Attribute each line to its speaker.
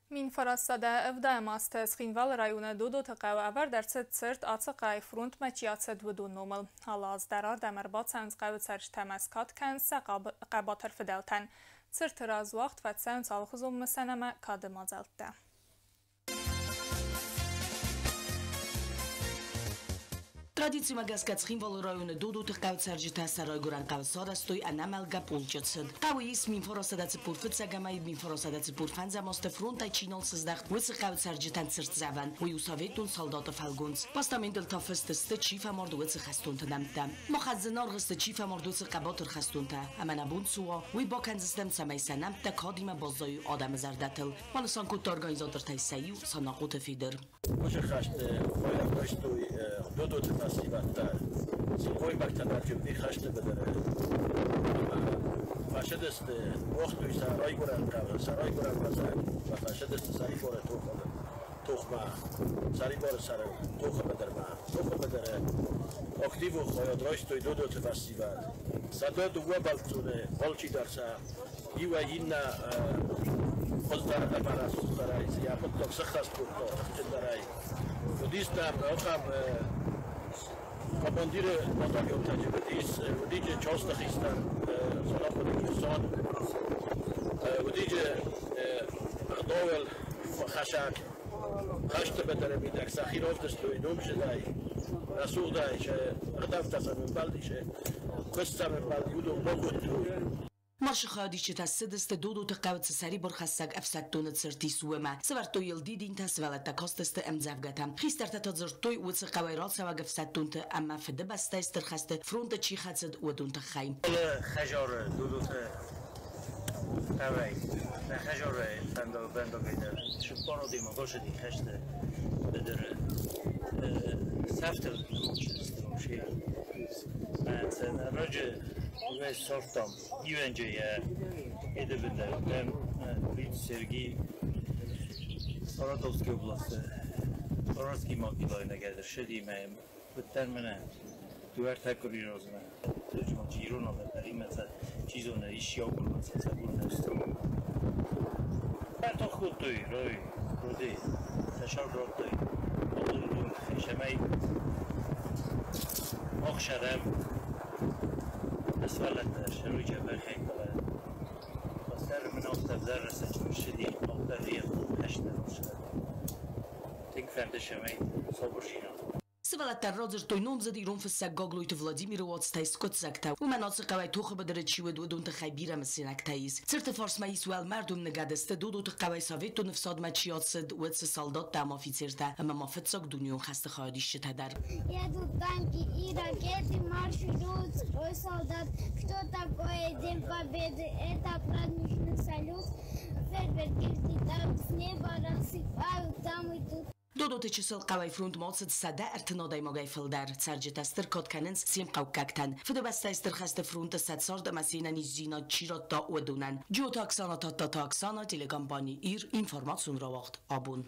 Speaker 1: 1970 азты Цхинвалы районы Додоты хъӕуы ӕвӕрд ӕрцыд цырт ацы хъӕуӕй фронтмӕ чи ацыд, уыдон номыл. Алы аз дӕр ардӕм ӕрбацӕуынц хъӕуы цӕрджытӕ ӕмӕ скад кӕнынц сӕ хъӕбатыр фыдӕлтӕн. Цырты раз уагъд фӕцӕуынц алыхуызон мысӕн ӕмӕ кады мадзӕлттӕ.
Speaker 2: Традицимӕ гӕсгӕ Цхинвалы районы Додоты хъӕуы цӕрджытӕ сӕ райгуырӕн хъӕуы сарӕзтой ӕнӕмӕлгӕ полчъы цыд. Хъӕуы ис 1945 ӕмӕ 1945 азты фронтӕй чи нал сыздӕхт, уыцы хъӕуы цӕрджытӕн цыртдзӕвӕн. Уый у советон салдаты фӕлгонц. Постаментыл та фыст сты, чи фӕмард, уыцы хӕстонты нӕмттӕ. Махӕн зынаргъ сты, чи фӕмард, уыцы хъӕбатыр хӕстонтӕ. Ӕмӕ нӕ бон цы уа, уый бакӕндзыстӕм, цӕмӕй сӕ нӕмттӕ кадимӕ баззайой адӕмы зӕрдӕтыл, банысан кодта организатортӕй сӕ иу Санахъоты Федыр.
Speaker 3: Уыцы хӕсты хайад райстой Додоты фӕсивӕд дӕр, сылгоймӕгтӕ дӕр джыбби хӕсты быдыры ӕмӕ фӕцыдысты, уагътой сӕ райгуырӕн хъӕуы, сӕ райгуырӕн базар ӕмӕ фӕцыдысты сӕрибары тохмӕ, сӕрибары сӕрыл тохы быдырмӕ. Тохы быдыры активон хайад райстой Додоты фӕсивӕд. 102 бӕлццоны алчидӕр сӕ иуӕй иннӕ хуыздӕр ӕмӕ рӕсугъддӕрӕй йӕ хъуыддаг сӕххӕст кодта тыхджындӕрӕй. Уыдис дӕм ахӕм командиры батальонтӕ уыдис, уыдиджы часты хистӕр Санахъоты Герсан, уыдиджы ӕгъдауыл хӕсӕг, хӕсты быдыры мидӕг сӕхи равдыстой номзыдӕй, рӕсугъдӕй, сӕ ӕгъдӕуттӕ сӕм ӕмбӕлди, сӕ куыст сӕм ӕмбӕлди, уыдон бакодтой.
Speaker 2: Маршы хайадисджытӕ ссыдысты Додоты хъӕуы цы сӕрибархӕссӕг ӕфсӕддоны цырт ис, уымӕ. Сӕвӕрдтой йыл дидинтӕ, сывӕллӕттӕ кастысты ӕмдзӕвгӕтӕ. Хистӕртӕ та дзырдтой, уыцы хъӕуӕй рацӕуӕг ӕфсӕддонты ӕмӕ Фыдыбӕстӕйы Стыр хӕсты фронты чи хӕцыд, уыдон тыххӕй.
Speaker 4: Хӕзары Додоты хъӕуӕй нӕ хӕзары фӕндагӕй дӕр цыппар адӕймаг ацыди хӕсты быдыры. Сӕфтыл ныммыхсыдысты вообще. Раджы ссардтам Ивӕнджы йӕ эдебендӕртӕм Плиты Сергий Саратовский областы Саратский могилайы нӕгӕдыр ссыди мӕ уыдтӕн мӕнӕ дыууӕ-ӕртӕ къуыри размӕ. Ирон адӕм дӕр чи зоны, исчи агурмӕ сӕ агурын Тох кодтой, рой, роди, сӕ сӕр радтой. Абон цӕмӕй ӕхсӕрӕм сывӕллӕттӕ сӕруйджы бӕрхӕй сӕр мын афтӕ ӕвзӕр рӕстӕджы ссыди, афтӕ хӕсты тынг фӕнды цӕмӕй сабырдзинад.
Speaker 2: Сывӕллӕттӕ радзырдтой номдзыд ирон фыссӕг Гаглойты Владимиры уацтӕй скъуыддзӕгтӕ. Уымӕн ацы хъӕуӕй тохы быдыры чи уыд, уыдон тыххӕй бирӕ мысинӕгтӕ ис. Цырты фарсмӕ ис уӕлмӕрд, уым ныгӕд сты Додоты хъӕуӕй советон ӕфсадмӕ чи ацыд, уыцы салдаттӕ ӕмӕ офицертӕ ӕмӕ ма фыццаг дунеон хӕсты хайадисджытӕ дӕр.
Speaker 5: Едут танки и ракеты, маршируют строй солдат. Что такое День Победы? Это праздничный салют. Фейерверки взлетают с неба, рассыпают там и тут.
Speaker 2: Додоты чысыл хъӕуӕй фронтмӕ ацыд 130 адӕймагӕй фылдӕр. Цӕрджытӕ стыр кад кӕнынц се мхъӕуккӕгтӕн. Фыдыбӕстӕйы Стыр хӕсты фронты сӕ цард ӕмӕ се нӕниздзинад чи радта, уыдонӕн. Джиоты Оксана, Тадтаты Оксана, телекомпани «Ир», информацион рауагъд «Абон».